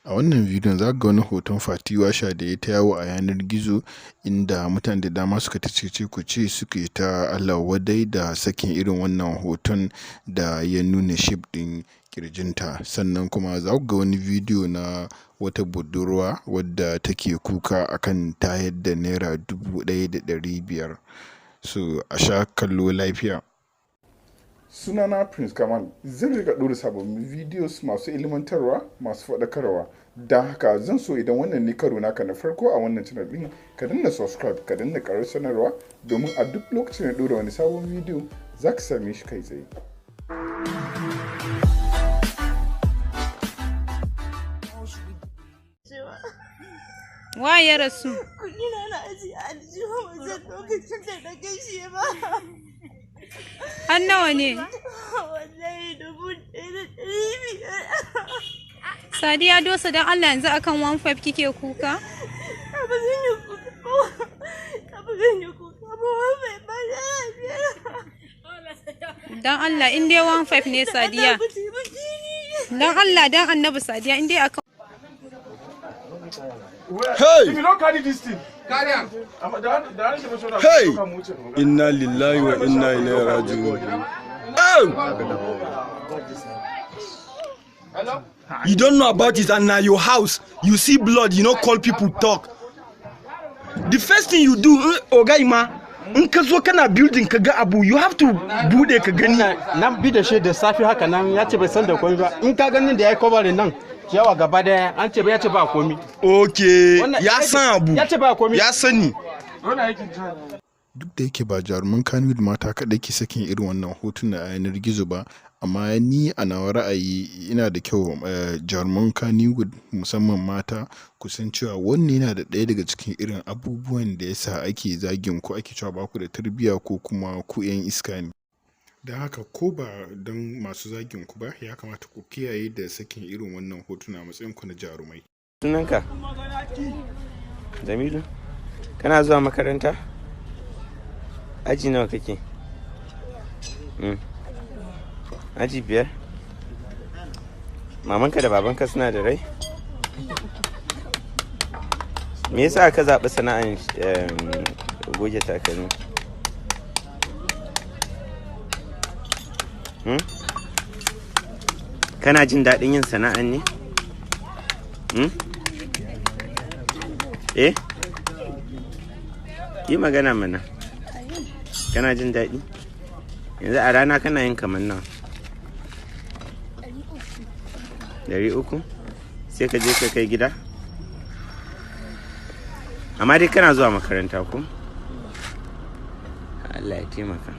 A wannan bidiyon za ka ga wani hoton Fati Washa da ya ta yawo a yanar gizo, inda mutane da dama suka ta cece-kuce, suke ta Allah wadai da sakin irin wannan hoton da ya nuna shape ɗin ƙirjinta. Sannan kuma za ku ga wani bidiyo na wata budurwa wadda take kuka akan ta yadda ₦1,500. So a sha kallo lafiya. Sunana Prince Kamal. Zan rika ɗora sababbin videos masu ilmantarwa, masu faɗakarwa. Don haka zan so idan wannan ne karo naka na farko a wannan channel ɗin, ka danna subscribe, ka danna ƙarar sanarwa, domin a duk lokacin da ɗora wani sabon video za ka same shi kai tsaye. Wa ya rasu? Kuɗi na na ajiye a aljihu, ban san lokacin da na kashe ba. Har nawa ne? Wallahi 1,500. Sadiya Dosa, don Allah yanzu akan 15 kike kuka? Ba zan yi kuka ba. Ba zan yi kuka ba. 15 ba naira biyar. Don Allah in dai 15 ne Sadiya. Allah ku taimake ni. Don Allah don Annabi Sadiya, in dai akan Hey! If you don't carry this thing, Carry am. Hey! Inna lillahi wa inna ilaihi raji'un. Oh! You don't know about it, and na your house. You see blood, you no call people talk. The first thing you do, Oga Ima, in ka zo kana building ka ga abu, you have to bude ka gani. Nan bi da shi da safi haka nan, ya ce bai san da komi ba. In ka ganin da ya yi covering nan ciyawa gaba daya, an ce ya ce ba komi. Okay, Wannan- ya san abu. Ya ce ba komi. Ya sani. Duk da yake ba jaruman Kannywood mata kaɗai ke sakin irin wannan hotuna a yanar gizo ba, amma ni a nawa ra'ayi ina da kyau jaruman Kannywood, musamman mata, ku san cewa wannan yana da ɗaya daga cikin irin abubuwan da ya sa ake zagin ku, ake cewa ba ku da tarbiyya ko kuma ku 'yan iska ne. Don haka ko ba don masu zagin ku ba, ya kamata ku kiyaye da sakin irin wannan hotuna a matsayin ku na jarumai. Sunanka? Jamilu? Kana zuwa makaranta? Aji nawa kake? Aji 5? Mamanka da babanka suna da rai? Me yasa ka zaɓi sana'an goge takalmi? Kana jin daɗin yin sana'an ne? Eh? Yi magana mana. Kana jin daɗi? Yanzu a rana kana yin kamar nawa? 300? Sai ka je ka kai gida? Amma dai kana zuwa makaranta ko? Allah ya taimaka.